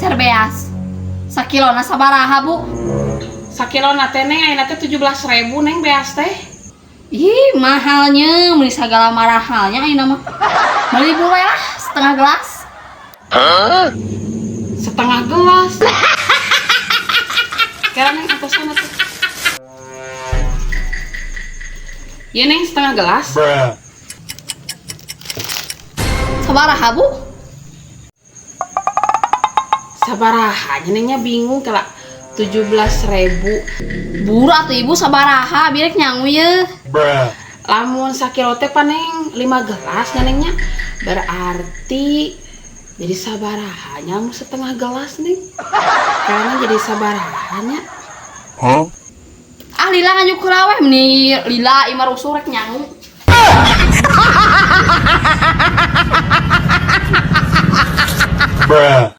geser beas. Sakilona sabaraha, Bu? Sakilona teh, Neng, ayeuna teh 17.000, Neng, beas teh. Ih, mahalnya, meuni sagala marahalnya ayeuna mah. Beli Bu we lah setengah gelas. Setengah gelas. Kira, Neng, atosan atuh. Ieu, Neng, setengah gelas. Bruh. Sabaraha, Bu? Sabaraha nya, Nengnya bingung kala 17.000. Buru atuh, Ibu, sabaraha birek nyangu ye. Bruh. Lamun sakilo teh paneng 5 gelas nya, Nengnya. Berarti jadi sabaraha nya mun setengah gelas, Neng? Karena jadi sabaraha nya? Huh? Ah, lila nganjuk heula we, meni lila imah rusuh rek nyangu. Bruh.